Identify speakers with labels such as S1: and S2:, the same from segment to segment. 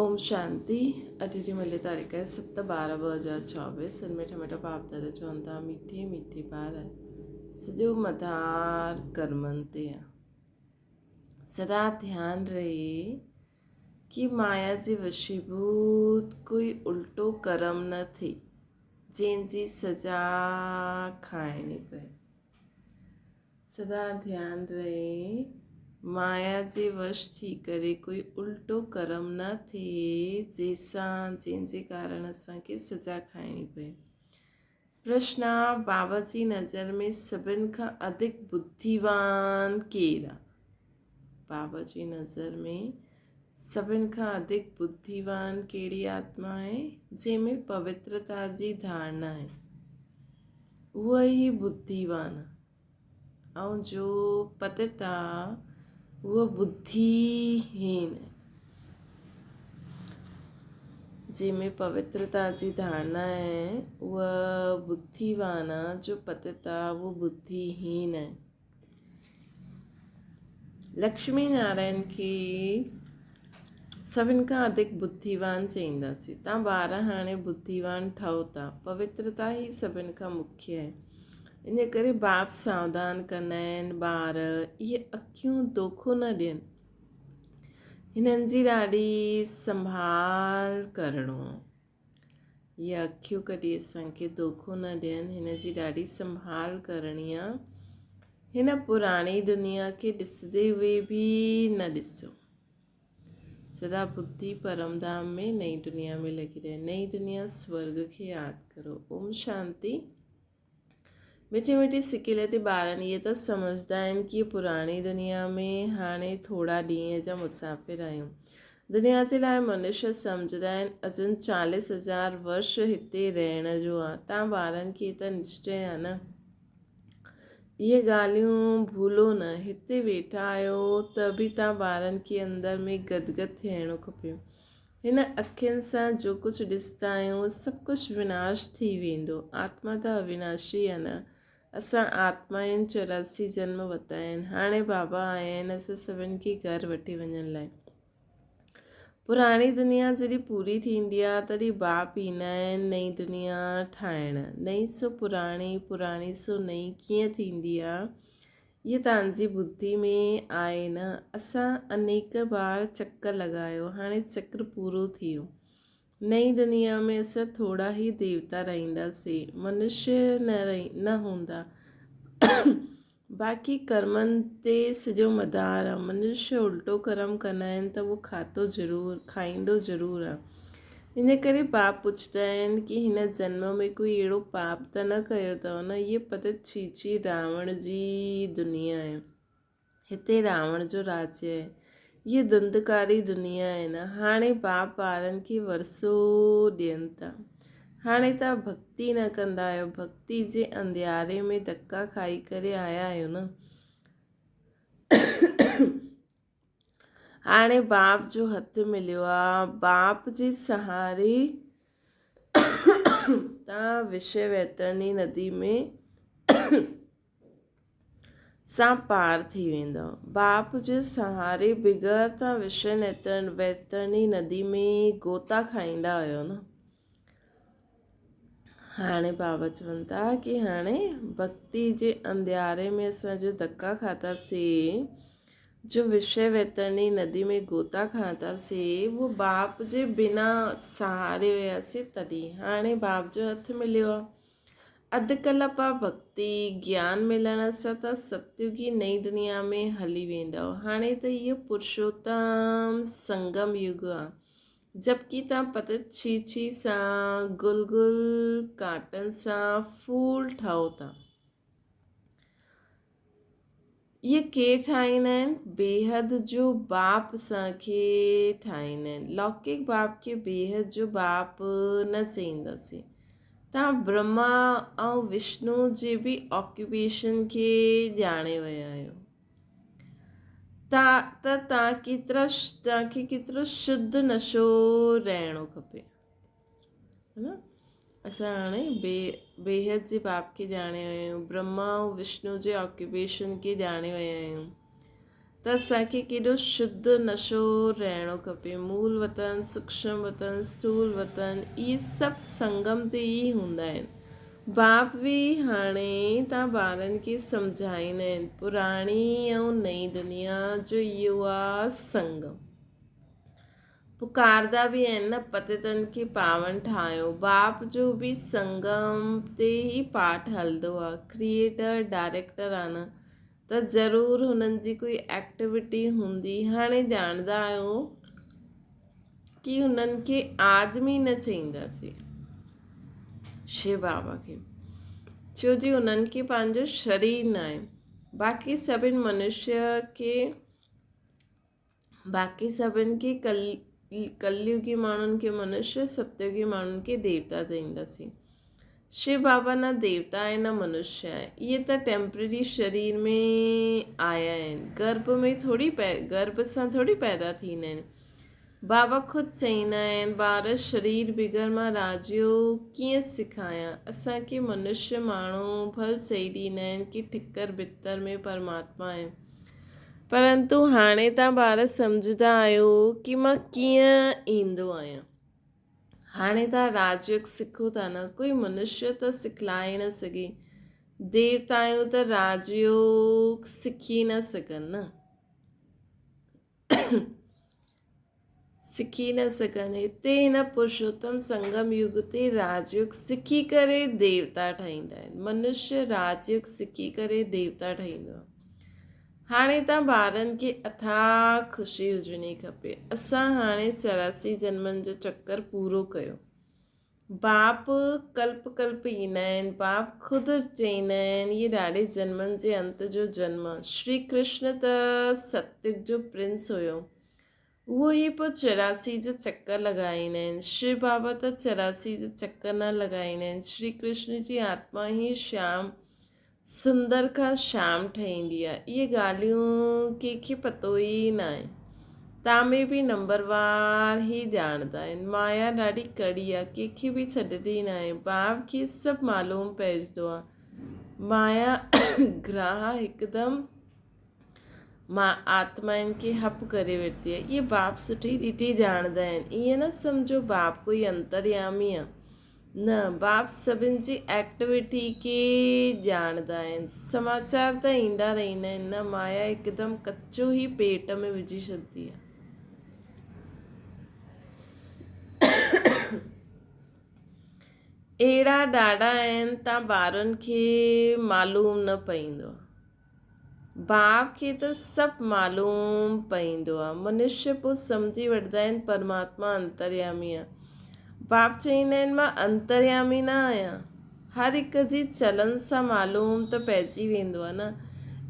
S1: اوم شانتي اڄ جي ملي تاريخ آهي 7/12/2024 سر ميٺا ميٺا باپ دادا چون ٿا ميٺي ميٺي ٻار سڄو مدار ڪرمن تي آ سدا ڌيان رهي ڪي مايا جي وشيڀوت ڪوئي الٽو ڪرم نه ٿئي جنهن جي سزا کائڻي پئي. سدا ڌيان رهي، مايا جي وش ٿي ڪري ڪوئي الٽو ڪرم نه ٿئي، جنهن سان، جنهن جي ڪارڻ اسان کي سزا کائڻي پئي. پرشن، بابا جي نظر ۾ سڀن کان اڌڪ ٻڌيوان ڪير آ؟ بابا جي نظر ۾ سڀن کان اڌڪ ٻڌيوان ڪهڙي آتما آهي، جنهن ۾ پوترتا جي ڌارڻا آهي، اها ئي ٻڌيوان آهي ۽ جو پتت آ، اهو ٻڌيهين آهي. جنهن ۾ پوترتا جي ڌارڻا آهي، اها ٻڌيوان آ، جو پتت آ، اهو ٻڌيهين آهي. لڪشمي نارائڻ کي سڀن کان اڌڪ ٻڌيوان چئينداسين. تان ٻار هاڻي ٻڌيوان ٺهو ٿا. پوترتا ئي سڀن کان مکيه آهي. ان ڪري باپ ساوڌان ڪندا آهن، ٻار اهي اکيون دوکو نه ڏين. هنن جي ڏاڍي سنڀال ڪرڻو آهي. اهي اکيون ڪڏهن اسان کي دوکو نه ڏين، هن جي ڏاڍي سنڀال ڪرڻي آ. هن پراڻي دنيا کي ڏسندي هئي به نه ڏسو. سدا ٻڌي پرم ڌام ۾ نئين دنيا ۾ لڳي رهي. نئين دنيا سورڳ کي ياد ڪرو. اوم شانتي. مٺي مٺي سڪيلتي ٻارن اهي ته سمجهندا آهن ڪي پراڻي دنيا ۾ هاڻي ٿورا ڏينهن جا مسافر آهيون. دنيا جي لاء منشيه سمجهندا آهن اجن چاليس هزار ورش هتي رهڻ جو آ. تان ٻارن کي ته نشچي آ نه. اهي ڳالهيون ڀولو نه. هتي ويٺا آهيو ته به تان ٻارن کي اندر ۾ گدگد ٿيڻو کپي. هن اکين سان جو ڪجهه ڏسندا آهيون، سڀ ڪجهه وناش ٿي ويندو. آتما ته اويناشي آهي نه. اسان آتمائن 84 جنم ورتا آهن. هاڻي بابا آيا آهن اسان سڀن کي گهر وٺي وڃڻ لاء. پراڻي دنيا جڏهن پوري ٿيندي آهي، تڏهن باپ ايندا آهن نئين دنيا ٺاهڻ. نئين سو پراڻي، پراڻي سو نئين ڪيئن ٿيندي آهي؟ اهي توهان جي ٻڌي ۾ آهي نه؟ اسان انيڪ بار چڪر لڳايو، هاڻي چڪر پورو ٿي ويو. نئين دنيا ۾ اسان ٿورا ئي ديوتا رهنداسين، منشيه نه هوندا. باقي ڪرمن تي سڄو مدار آهي. منشيه الٽو ڪرم ڪندا آهن ته اهو کاتو ضرور، کائيندو ضرور آهي. ان ڪري پاپ پڇندا آهن ڪي هن جنم ۾ ڪوئي اهڙو پاپ ته نه ڪيو اٿئو نه؟ هيء پتت ڇيڇي راوڻ جي دنيا آهي. هتي راوڻ جو راڄ آهي. هيء ڌنڌڪاري دنيا آهي نه. هاڻي باپ ٻارن کي ورثو ڏين ٿا. هاڻي توهان ڀڳتي نه ڪندا آهيو. ڀڳتي جي انڌياري ۾ ڌڪا کائي ڪري آيا آهيو نه. هاڻي باپ جو هٿ مليو آ، باپ جي سهاري تان وشيه ويترڻي ندي ۾ سان پار ٿي ويندؤ. باپ جي سهاري بغير تان وشيه ويترڻي ندي ۾ غوطا کائيندا هيو نه. هاڻي بابا چون ٿا ڪي هاڻي ڀڳتي جي انڌياري ۾ اسان جو ڌڪا کاڌاسين، جو وشيه ويترڻي ندي ۾ غوطا کاڌاسين، اهو باپ جي بنا سهاري هياسين تڏهن، هاڻي باپ جو هٿ مليو آهي. اڌ ڪلپا ڀڳتي گيان ملڻ سان ته ستيوگي نئين دنيا ۾ هلي ويندؤ. هاڻي ته اهو پرشوتم سنگم يگ آهي. جبڪي تان پتت ڇيڇي سان گل گل ڪانٽن سان ڦول ٺاهو ٿا. اهي ڪير ٺاهيندا آهن؟ بيحد جو باپ اسان کي ٺاهيندا آهن. لوڪڪ باپ کي بيحد جو باپ نه چئينداسين. تان برهما ۽ وشنو جي به آڪيوپيشن کي ڄاڻي ويا آهيو. تا ته تان ڪيترا تان کي ڪيترو شڌ نشو رهڻو کپي نه اسان هاڻي بي بيحد جي باپ کي ڄاڻي ويا آهيون برهما ۽ وشنو جي آڪيوپيشن کي ڄاڻي ويا آهيون. ته اسان کي ڪيڏو شڌ نشو رهڻو کپي. مول وطن، سوڪشم وطن، اسٿول وطن اهي سڀ سنگم تي ئي هوندا آهن. باپ به هاڻي تان ٻارن کي سمجهائيندا آهن، پراڻي ۽ نئين دنيا جو اهو آ سنگم. پڪاردا به آهن نه پتيتن کي پاون ٺاهيو. باپ جو به سنگم تي ئي پاٺ هلندو آ. ڪريئيٽر، ڊائريڪٽر آ نه ته ضرور هنن جي ڪوئي ايڪٽيوٽي هوندي. هاڻي ڄاڻندا آهيو ڪي هنن کي آدمي نه چئينداسين شو بابا کي ڇو جي هنن کي پنهنجو شرير نه آهي. باقي سڀن منشيه کي باقي سڀن کي ڪليوگي ماڻهن کي منشيه ستيوگي ماڻهن کي ديوتا چئينداسين. شو بابا نه ديوتا آهي نه منشيه آهي. اهي ته ٽيمپرري شرير ۾ آيا آهن. گرڀ ۾ ٿوري گرڀ سان ٿوري پيدا ٿيندا آهن. بابا خود چئيندا آهن ٻار شرير بغير مان راجيوگ ڪيئن سکايان. اسان کي منشيه ماڻهو ڀل چئي ڏيندا آهن ڪي ٺڪر ڀتر ۾ پرماتما آهي. پرنتو هاڻي تان ٻار سمجهندا آهيو ڪي مان ڪيئن ايندو آهيان. هاڻي توهان راجيوگ سکو ٿا نه، ڪوئي منشيه ته سکلائي نه سگهي، ديوتائون ته راجيوگ سکي نه سگهن نه. سکي نه سگهن. هتي هن پرشوتم سنگم يگ تي راجيوگ سکي ڪري ديوتا ٺهيندا آهن. منشيه راجيوگ سکي ڪري ديوتا ٺهيندو آهي. هاڻي ته ٻارن کي اٿاهه خوشي هجڻي کپي. اسان هاڻي 84 جنمن جو چڪر پورو ڪيو. باپ ڪلپ ڪلپ ايندا آهن. باپ خود چئيندا آهن اهي ڏاڍي جنمن جي انت جو جنم آهي. شري ڪرشن ته ستيگ جو پرنس هيو. اهو ئي پوء 84 جا چڪر لڳائيندا آهن. شو بابا ته 84 جا چڪر نه لڳائيندا آهن. شري ڪرشن جي آتما ئي شيام سندر کان شيام ٺهيندي آهي. اهي ڳالهيون ڪنهن کي پتو ئي ناهي. تامي به نمبروار هي ڄاڻندا آهن. مايا ڏاڍي ڪڙي آهي، ڪنهن کي به ڇڏندي ناهي. باپ کي سڀ معلوم پئجندو آهي. مايا گراهه هڪدم آتمائن کي هپ ڪري وٺندي آهي. اهي باپ سٺي ريتي ڄاڻندا آهن. ائين نه سمجهو باپ ڪوئي انتريامي آهي. نه، باپ سڀن جي ايڪٽيوٽي کي ڄاڻندا آهن. سماچار ته ايندا رهندا آهن نه، مايا هڪدم ڪچو ئي پيٽ ۾ وجهي ڇڏندي آهي. اهڙا ڏاڍا آهن تان ٻارن کي معلوم نه پئيندو آهي. باپ کي ته سڀ معلوم پئيندو آ. منشيه پوء سمجهي وٺندا آهن پرماتما انتريامي آ. باپ چئيندا آهن مان انتريامي نه آهيان. هر هڪ جي چلن سان معلوم ته پئجي ويندو آ نه.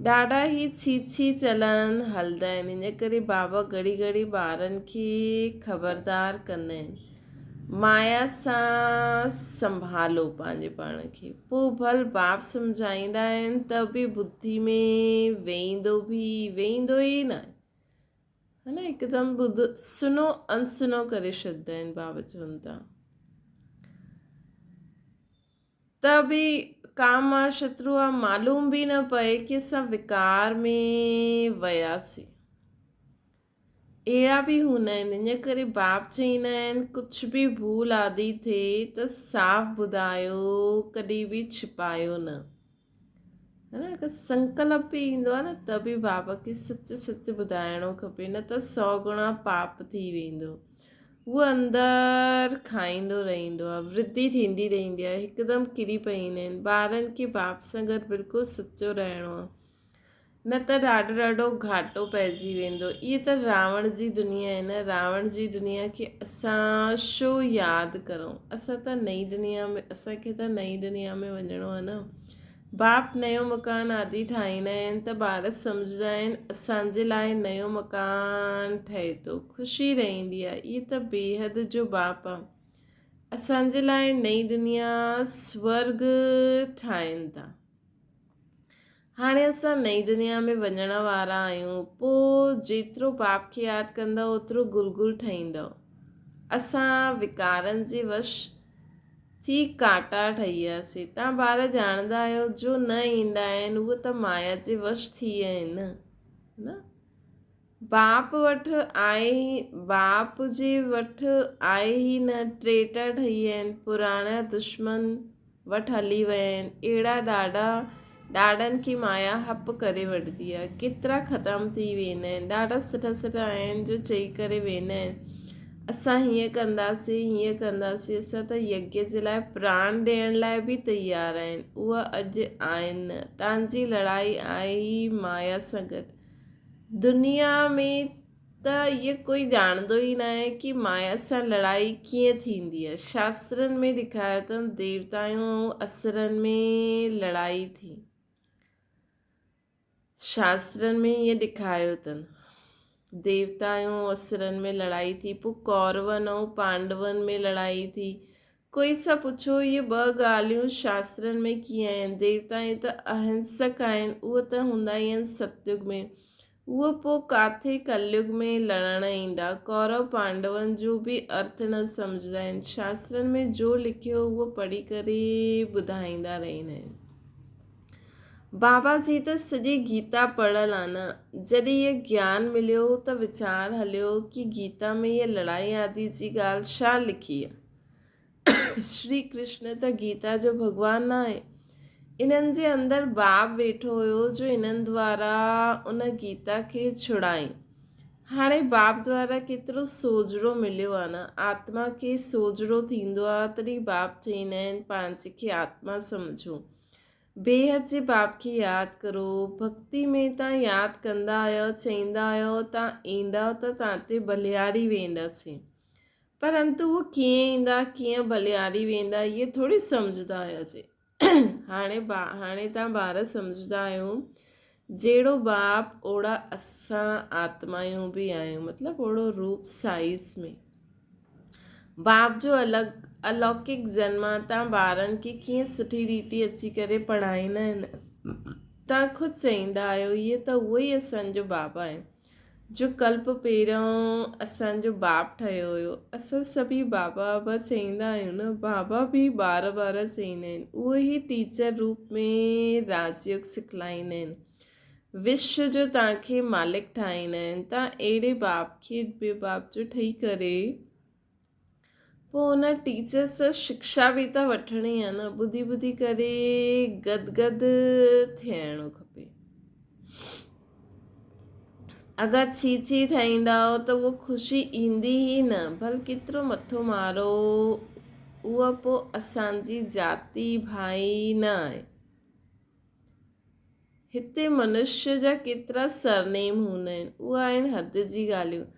S1: ڏاڍا هي ڇي ڇي چلن هلندا آهن. ان ڪري بابا گهڙي گهڙي ٻارن کي خبردار ڪندا آهن. مايا سان سنڀالو پنهنجي پاڻ کي. پوء ڀل باپ سمجهائيندا آهن ته به ٻڌي ۾ ويندو به ويندو ئي ناهي. ها نه هڪدم ٻڌ سنو انسنو ڪري ڇڏيندا آهن بابا چون ٿا. ته به ڪام مان شترو آ معلوم به نه پئي ڪي اسان وڪار ۾ وياسين. اهڙا به هوندا آهن ان ڪري باپ چئيندا آهن ڪجهه به ڀول آدي ٿئي ته صاف ٻڌايو ڪڏهن به ڇپايو نه ها نه اگر سنڪلپ به ايندو آهي نه ته به بابا کي سچ سچ ٻڌائڻو کپي نه ته سو گڻا پاپ ٿي ويندو هو اندر کائيندو رهندو آهي ورڌي ٿيندي رهندي آهي هڪدم ڪري پئيندا آهن ٻارن کي باپ سان گڏ بلڪل سچو رهڻو آهي نه ته ڏاڍو ڏاڍو گهاٽو پئجي ويندو. اهي ته راوڻ جي دنيا آهي نه، راوڻ جي دنيا کي اسان ڇو ياد ڪرون. اسان ته نئين دنيا ۾ اسان کي ته نئين دنيا ۾ وڃڻو آهي نه. باپ نيو مڪان آدي ٺاهيندا آهن ته ٻار سمجهندا آهن اسان جي لاء نيو مڪان ٺهي ٿو. خوشي رهندي آهي. اهي ته بيحد جو باپ آهي. اسان جي لاء نئين دنيا سورڳ ٺاهين ٿا. هاڻي اسان نئين دنيا ۾ وڃڻ وارا آهيون، پوء جيترو باپ کي ياد ڪندؤ اوترو گل گل ٺهيندؤ. اسان وڪارن جي وش ٿي ڪانٽا ٺهي وياسين. توهان ٻار ڄاڻندا آهيو جو نه ايندا آهن اهي ته مايا جي وش ٿي ويا آهن نه. باپ وٽ آهي ئي باپ جي وٽ آهي ئي نه ٽريٽر ٺهي ويا آهن پراڻا دشمن وٽ هلي ويا آهن اهڙا ڏاڍا ڏاڍن کي مايا هپ ڪري وٺندي آهي ڪيترا ختم ٿي ويندا آهن ڏاڍا سٺا سٺا آهن جو چئي ڪري ويندا آهن اسان هيئن ڪنداسين هيئن ڪنداسين اسان ته يگيه جي لاء پراڻ ڏيڻ لاء به تيار آهن اها اڄ آهن نه تان جي لڙائي آهي ئي مايا سان گڏ دنيا ۾ ته اهو ڪوئي ڄاڻندو ئي ناهي ڪي مايا سان لڙائي ڪيئن ٿيندي آهي. شاسترن ۾ ڏيکاريو اٿن ديوتائن ۽ اسرن ۾ لڙائي ٿي. شاسترن ۾ ائين ڏيکاريو اٿن. ديوتائن ۽ اسرن ۾ لڙائي ٿي، پوء ڪورون ۽ پانڊون ۾ لڙائي ٿي. ڪوئي سان پڇو اهي ٻه ڳالهيون شاسترن ۾ ڪيئن آهن؟ ديوتائين ته اهنسڪ آهن، اهي ته هوندا ئي آهن ستيگ ۾، اهي پوء ڪاٿي ڪليگ ۾ لڙڻ ايندا؟ ڪورو پانڊون جو به ارٿ نه سمجهندا آهن. شاسترن ۾ جو لکيو اهو پڙهي ڪري ٻڌائيندا رهندا آهن. بابا جي ته سڄي گيتا پڙهيل آ نه. جڏهن هيء گيان مليو ته ويچار هليو ڪي گيتا ۾ هيء لڙائي آدي جي ڳالهه ڇا لکي آ. شري ڪرشن ته گيتا جو ڀڳوان نه آهي. انهن جي اندر باب ويٺو هيو جو انهن دوارا ان گيتا کي ڇڙائين. هاڻي باب دوارا ڪيترو سوجهرو مليو آ نه. آتما کي سوجهرو ٿيندو آ تڏهن باب چئيندا آهن پنهنجي کي آتما سمجهو. بيحد جي باب کي ياد ڪرو. ڀڳتي ۾ تان ياد ڪندا آهيو، چئيندا آهيو، تان ايندؤ ته تان تي ڀلياري وينداسين. پرنتو هو ڪيئن ايندا، ڪيئن ڀلياري ويندا، اهي ٿوري سمجهندا هياسين. هاڻي هاڻي تان ٻار سمجهندا آهيو، جهڙو باپ اوڙا اسان آتمايون به آهيون، مطلب اوڙو روپ سائيز ۾. باپ جو الڳ الوڪڪ جنم آ تان ٻارن کي ڪيئن سٺي ريتي اچي ڪري پڙهائيندا آهن تان خود چئيندا آهيو هيء ته اهو ئي اسان جو بابا آهي جو ڪلپ پهريون اسان جو باپ ٺهيو هيو اسان سڀئي بابا بابا چئيندا آهيون نه بابا به ٻار ٻار چئيندا آهن اهو ئي ٽيچر روپ ۾ راجيوگ سکلائيندا آهن وشو جو توهان کي مالڪ ٺاهيندا آهن، توهان اهڙي باپ کي ٻئي باپ جو ٺهي ڪري پوء ان ٽيچر سان شڪشا به ته وٺڻي آهي نه، ٻڌي ٻڌي ڪري گد گد ٿيڻو کپي. اگر ڇي ڇي ٺاهيندائو ته اهو خوشي ايندي ئي نه، ڀل ڪيترو مٿو مارو اها پوء اسان جي ذاتي ڀائي نه آهي. هتي منشيء جا ڪيترا سرنيم هوندا آهن. اهي آهن حد جي ڳالهيون.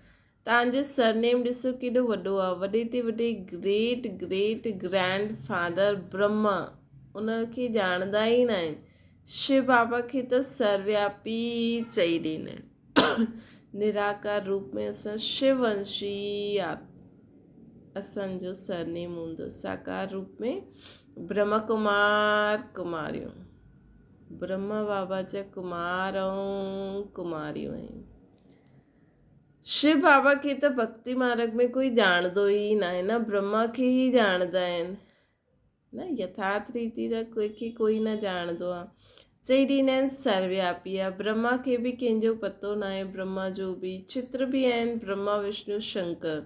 S1: توهان جو سرنيم ڏسو ڪيڏو وڏو آهي. وڏي تي وڏي great great grand father Brahma ان کي ڄاڻندا ئي ناهن. شو بابا کي ته سروياپي چئي ڏيندا آهن. نراڪار روپ ۾ اسان شو ونشي اسان جو سرنيم هوندو. ساڪار روپ ۾ برهما ڪمار ڪماريون. برهما بابا جا ڪمار ۽ ڪماريون آهن. شو بابا کي ته ڀڳتي مارگ ۾ ڪوئي ڄاڻندو ئي ناهي نه برهما کي ئي ڄاڻندا آهن نه يٿارٿ ريتي ته ڪنهن کي ڪوئي نه ڄاڻندو آهي چئي ڏيندا آهن سروياپي آهي برهما کي به ڪنهن جو پتو ناهي برهما جو به چتر به آهن برهما وشنو شنڪر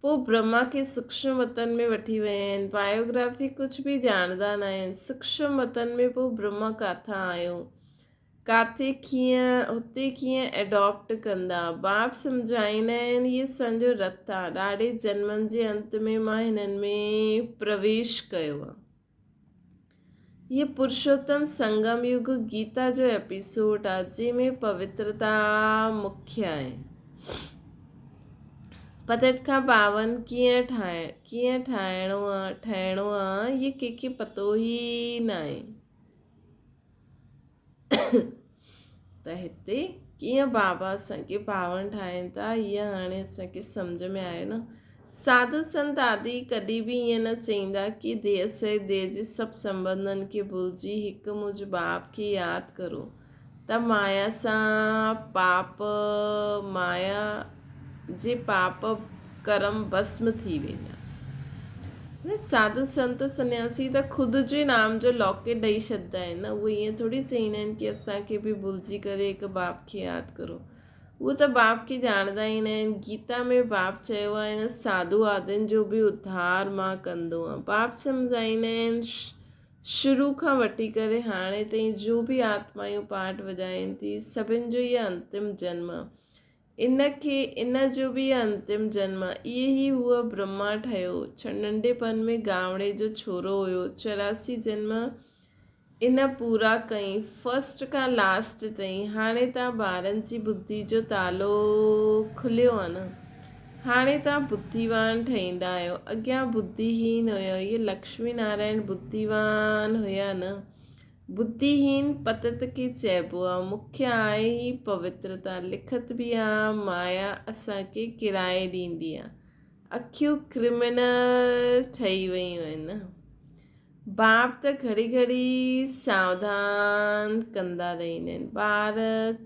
S1: پوء برهما کي سوڪشم وطن ۾ وٺي ويا آهن. بايوگرافي ڪجهه به ڄاڻندا ناهن. سوڪشم وطن ۾ پوء برهما ڪاٿان آيو؟ ڪاٿي ڪيئن هتي ڪيئن ايڊاپٽ ڪندا؟ باپ سمجهائيندا آهن هي اسان جو رٿ آ. ڏاڍي جنمن جي انت ۾ مان هنن ۾ پرويش ڪيو آ. هيء پرشوتم سنگم يگ گيتا جو ايپيسوڊ آ جنهن ۾ پوترتا مکيه آهي. پتيت کان پاون ڪيئن ٺاهڻ ڪيئن ٺاهڻو آ ٺهڻو آ هي ڪنهن کي پتو ئي ناهي. ته هتي ڪيئن بابا اسان کي پاوڻ ٺاهين ٿا هيء هاڻي اسان کي سمجهه ۾ آيو نه. ساڌو سنت آدي ڪڏهن به ائين نه چئيندا ڪي ديهه سهت ديهه جي سڀ سنٻنڌن کي ڀلجي هڪ منهنجي باپ کي ياد ڪرو ته مايا سان پاپ مايا جي پاپ ڪرم ڀسم ٿي ويندا. ساڌو سنت سنياسي ته خود جو ئي نام جو لاڪيٽ ڏئي ڇڏندا آهن نه اهي ائين ٿوري چئيندا آهن ڪي اسان کي به ڀلجي ڪري هڪ باپ کي ياد ڪرو. هو ته باپ کي ڄاڻندا ئي نه آهن. گيتا ۾ باپ چيو آهي نه ساڌو آدين جو به اڌار مان ڪندو آهيان. باپ سمجهائيندا آهن شروع کان وٺي ڪري هاڻي تائين جو به آتمايون پاٺ وڄائين ٿي سڀن جو اهي انتم جنم آهي. ان کي ان جو به انتم جنم آهي. اهي ئي هو برهما ٺهيو. ننڍپڻ ۾ گانوڙي جو ڇورو هيو. 84 جنم ان پورا ڪئين، فرسٽ کان لاسٽ تائين. هاڻي تان ٻارن جي ٻڌي جو تالو کليو آ نه. هاڻي تان ٻڌيوان ٺهيندا آهيو. اڳيان ٻڌيهين هيو. اهي لڪشمي نارائڻ ٻڌيوان هيا نه. ٻڌيهين پتت کي چئبو آ. مکيه آهي هي پوترتا. لکت به آ، مايا اسان کي ڪرائي ڏيندي آ. اکيون ڪرمنل ٺهي ويون آهن نه. باپ ته گهڙي گهڙي ساوڌان ڪندا رهندا آهن. ٻار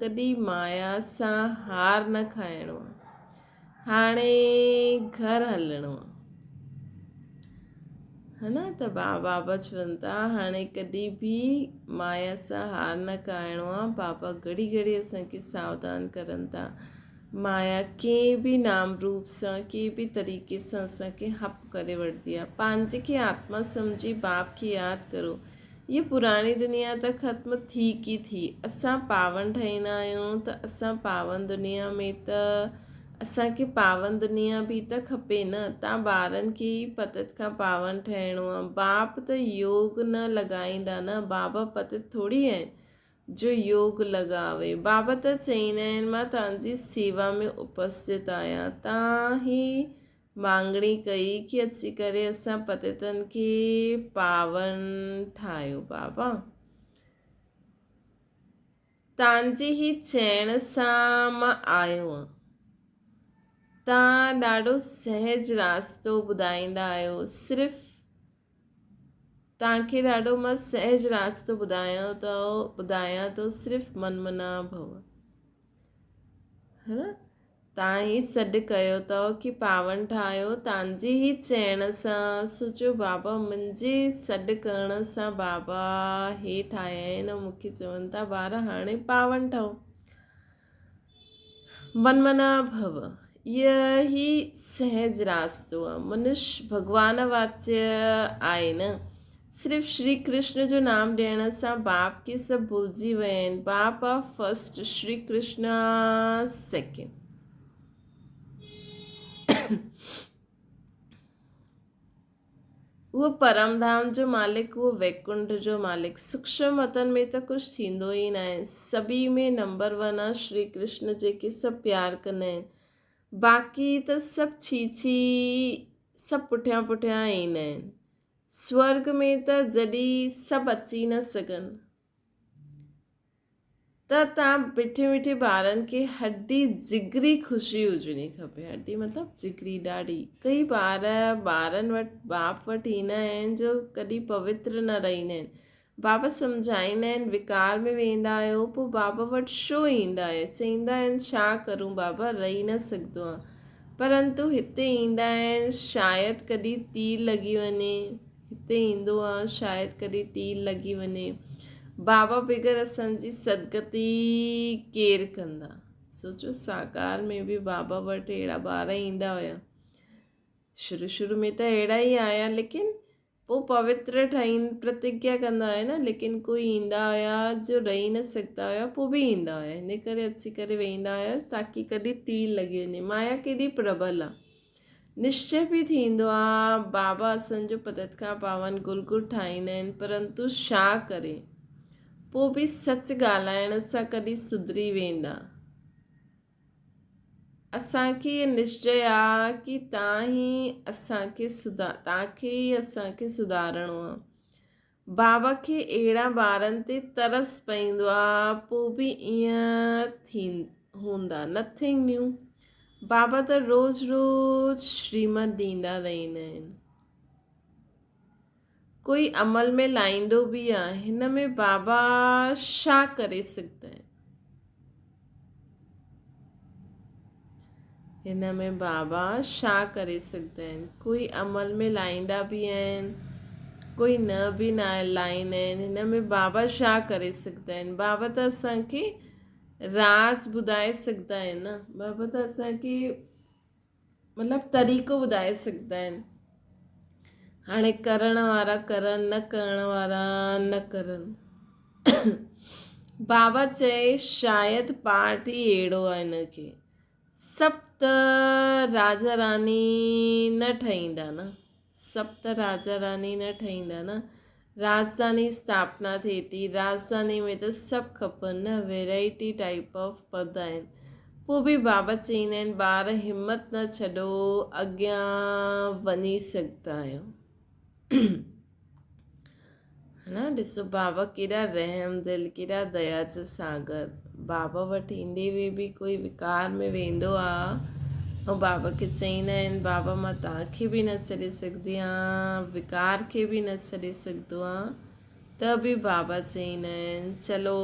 S1: ڪڏهن مايا سان هار نه کائڻو آهي. هاڻي گهر هلڻو آهي. ها نه ته بابا چون ٿا هاڻي ڪڏهن به مايا سان هار نه کائڻو آهي. بابا گهڙي گهڙي اسان کي ساوڌان ڪرن ٿا. مايا ڪنهن به نام روپ سان ڪنهن به طريقي سان اسان کي هپ ڪري وٺندي آهي. پنهنجي کي آتما سمجهي باپ کي ياد ڪرو. هيء پراڻي دنيا ته ختم ٿي ڪي ٿي. اسان پاون ٺهيندا آهيون ته اسان پاون دنيا ۾ ته اسان کي پاون دنيا به ته کپي نه. تان ٻارن کي ئي پتت کان پاون ٺهڻو آهي. باپ ته يوگ نه لڳائيندا نه. بابا پتت ٿوري آهن. جو يوگ لڳاوي. بابا ته چئيندا آهن مان توهان جي سيوا ۾ اپسٿت آهيان. توهان هي مانگڻي ڪئي ڪي اچي ڪري اسان پتيتن کي پاون ٺاهيو. بابا توهان جي هي چئڻ سان مان آيو آهيان. توهان ڏاڍو سهج راستو ٻڌائيندا آهيو. صرف توهان کي ڏاڍو مان سهج راستو ٻڌايان ٿو ٻڌايان ٿو صرف من منا ڀو ها نه توهان هي سڏ ڪيو اٿو ڪي پاون ٺاهيو توهان جي هي چئڻ سان سوچيو بابا منهنجي سڏ ڪرڻ سان بابا هي ٺاهيا آهن ۽ مونکي چون ٿا ٻار هاڻي پاون ٺاهو منمنا ڀو، اهو ئي سهج راستو آ. منش ڀڳوان واچيه آهي نه. صرف شري ڪرشن جو نام ڏيڻ سان باپ کي سڀ ڀلجي ويا آهن. باپ آ فرسٽ، شري ڪرشن آ سيڪنڊ. اهو پرم ڌام جو مالڪ، اهو ويڪنٺ جو مالڪ. سوڪشم وطن ۾ ته ڪجهه ٿيندو ئي ناهي. سڀئي ۾ نمبر ون آ شري ڪرشن جيڪي سڀ پيار ڪندا آهن. باقي ته سڀ ڇي ڇي سڀ پٺيان پٺيان ايندا آهن. سورڳ ۾ ته جڏهن سڀ اچي نه سگهن. ته تان مٺي مٺي ٻارن کي هڏي جگري خوشي هجڻي کپي هڏي مطلب جگري ڏاڍي ڪئي ٻار ٻارن وٽ باپ وٽ ايندا آهن جو ڪڏهن پوتر نه رهندا آهن بابا سمجهائيندا آهن وڪار ۾ ويندا آهيو پوء بابا وٽ ڇو ايندا آهيو چئيندا آهن ڇا ڪرون بابا رهي نه سگهندو آهيان پرنتو هتي ايندا آهن شايد ڪڏهن تير لڳي وڃي هتي ايندو آ شايد ڪڏهن تير لڳي وڃي. بابا بغير اسان جي سدگتي ڪير ڪندا. سوچو ساڪار ۾ به بابا وٽ اهڙا ٻار ايندا هيا. شروع شروع ۾ ته اهڙا ئي آيا ليڪن پوء پوتر ٺهين پرتگيا ڪندا هيا نه ليڪن ڪوئي ايندا هيا جو رهي نه سگهندا هيا پوء به ايندا هيا هن ڪري اچي ڪري ويهندا هيا تاڪي ڪڏهن تير لڳي وڃي. مايا ڪيڏي پربل آ. نشچي به ٿيندو آ، بابا اسان جو پتت کان پاون گل گل ٺاهيندا آهن، پرنتو ڇا ڪري؟ پوء به سچ ڳالهائڻ سان ڪڏهن سڌري ويندا؟ اسان کي اهو نشچي آ ڪي تان ئي اسان کي تان کي ئي اسان کي سڌارڻو آ. بابا کي اهڙا ٻارن تي ترس پئيندو آ پو به ايئن ٿين هوندا نٿنگ نيو بابا ته روز روز شريمت ڏيندا رهندا آهن ڪوئي عمل ۾ لائيندو به آ هن ۾ بابا شا ڪري سگهندا آهن. هن ۾ بابا ڇا ڪري سگهندا آهن؟ ڪوئي عمل ۾ لائيندا به آهن، ڪوئي نه به لائيندا آهن. هن ۾ بابا ڇا ڪري سگهندا آهن؟ بابا ته اسان کي راز ٻڌائي سگهندا آهن نه. بابا ته اسان کي مطلب طريقو ٻڌائي سگهندا آهن. هاڻي ڪرڻ وارا ڪرن نه ڪرڻ وارا نه ڪرن. بابا چئي شايد پارٽ ئي اهڙو آهي هن کي. سڀ ته راجا راني نه ٺهيندا نه. سڀ ته راجا راني نه ٺهيندا نه. راجڌاني اسٿاپنا ٿئي ٿي. راجڌاني ۾ ته سڀ کپن نه. ويرائٽي ٽائيپ آف پد آهن. پوء به بابا چئيندا آهن ٻار همت نه ڇڏو اڳيان وڃي سگهندا آهيو. ها نه ڏسو بابا ڪيڏا رحم دل ڪيڏا ديا جا ساگر بابا وٽ ايندي وي به ڪوئي وڪار ۾ ويندو آ ۽ بابا کي چئيندا آهن بابا مان توهان کي به نه ڇڏي سگهندي آهيان وڪار کي به نه ڇڏي سگهندو آهيان ته به بابا چئيندا آهن چلو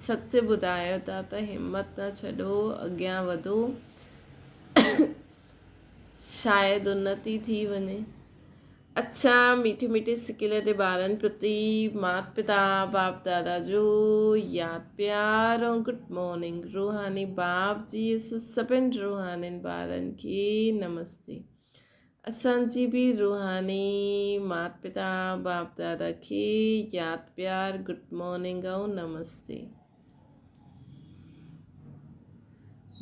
S1: سچ ٻڌايو ٿا ته همت نه ڇڏو اڳيان وڌو شايد انتي ٿي وڃي. اڇا ميٺي ميٺي سڪيل جي ٻارن پرتي مات پتا باپ دادا جو ياد پيار ۽ گڊ مارننگ روحاني باپ جي سڀن روحانين ٻارن کي نمستي اسان جي به روحاني مات پتا باپ دادا کي ياد پيار گڊ مارننگ ۽ نمستي.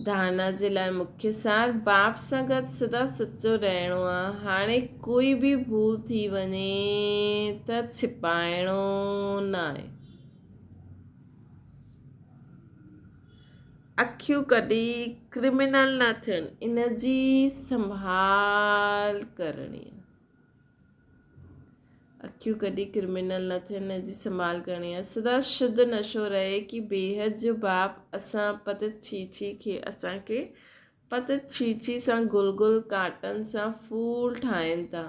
S1: ڌارڻا جي لاء مکيه سار، باپ سان گڏ سدا سچو رهڻو آ. هاڻي ڪوئي به ڀول ٿي وڃي ته ڇپائڻو ناهي. اکيون ڪڍي ڪرمنل نه ٿين، ان جي سنڀال ڪرڻي آ. اکيون ڪڍي ڪرمنل نه ٿين ان جي سنڀال ڪرڻي آهي. سدا شڌ نشو رهي ڪي بيحد جو باپ اسان پتت ڇيڇي کي اسان کي پتت ڇيڇي سان گل گل ڪاٽن سان ڦول ٺاهين ٿا.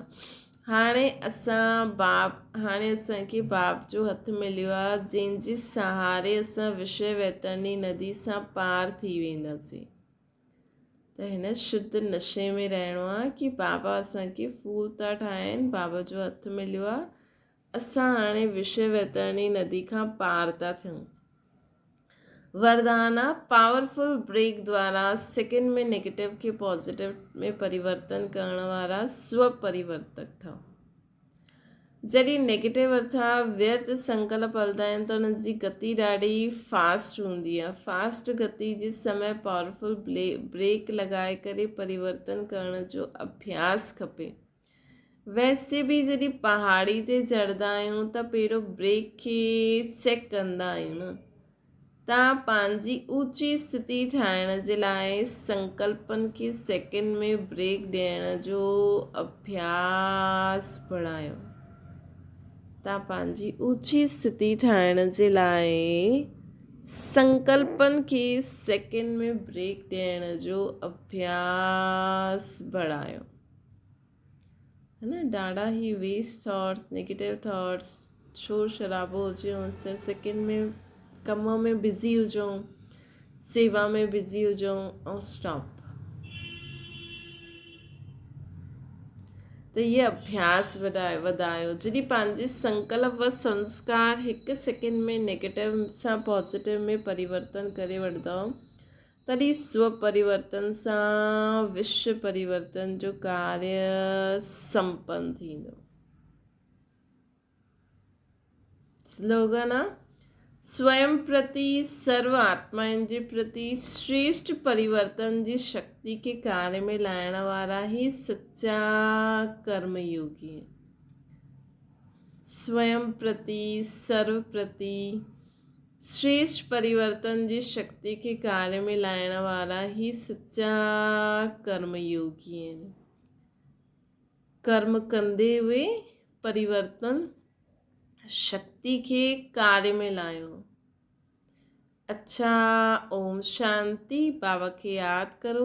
S1: هاڻي اسان باپ هاڻي اسان کي باپ جو هٿ مليو آهي جنهن جي سهاري اسان وشيه ويترڻي ندي سان پار ٿي وينداسين. ته هن شڌ نشي ۾ رهڻو آ ڪي بابا اسان کي ڦول ٿا ٺاهين، بابا جو هٿ مليو آ، اسان هاڻي وشيه ويترڻي ندي کان پار ٿا ٿيون. وردان آ، پاورفل بريڪ دوارا سيڪنڊ ۾ نيگيٽو کي پازيٽو ۾ پريورتن ڪرڻ وارا سو پريورتڪ ٺهو. جڏهن نيگيٽو اٿا ويرٿ سنڪلپ هلندا آهن ته انهن جي گتي ڏاڍي فاسٽ هوندي آهي. فاسٽ گتي جي سمي پاورفل بريڪ لڳائي ڪري پريورتن ڪرڻ جو اڀياس کپي. ويسي به جڏهن پهاڙي تي چڙهندا آهيون ته پهريون بريڪ کي چيڪ ڪندا آهيون نه. تان پنهنجي اوچي اسٿتي ٺاهڻ جي لاء سنڪلپن کي سيڪنڊ ۾ بريڪ ڏيڻ جو اڀياس بڻايو. تان پنهنجي اوچي اسٿتي ٺاهڻ جي لاء سنڪلپن کي سيڪنڊ ۾ بريڪ ڏيڻ جو اڀياس بڻايو. ها نه ڏاڍا هي ويسٽ ٿاٽس نيگيٽو ٿاٽس شور شرابو هجي ان سان سيڪنڊ ۾ ڪم ۾ بزي هجون سيوا ۾ بزي هجون ۽ اسٽاپ ته هي اڀياس وڌايو وڌايو جڏهن پنهنجي سنڪلپ و سنسڪار هڪ سيڪنڊ ۾ نيگيٽو سان پازيٽو ۾ پريورتن ڪري وٺندو تڏهن سو پريورتن سان وشو پريورتن جو ڪاريه سمپن ٿيندو. سلوگن آ، سويم پرتي سرو آتمائن جي پرتي شريشٽ پريورتن جي شڪتي کي ڪاريه ۾ لائڻ وارا ئي سچا ڪرم يوگي آهن. سويم پرتي سرو پرتي شريشٽ پريورتن جي شڪتي کي ڪاريه ۾ لائڻ وارا هي سچا ڪرم يوگي آهن. ڪرم ڪندي اهي پريورتن شڪتي کي ڪاريه ۾ لايو. اڇا اوم شانتي بابا کي ياد ڪرو.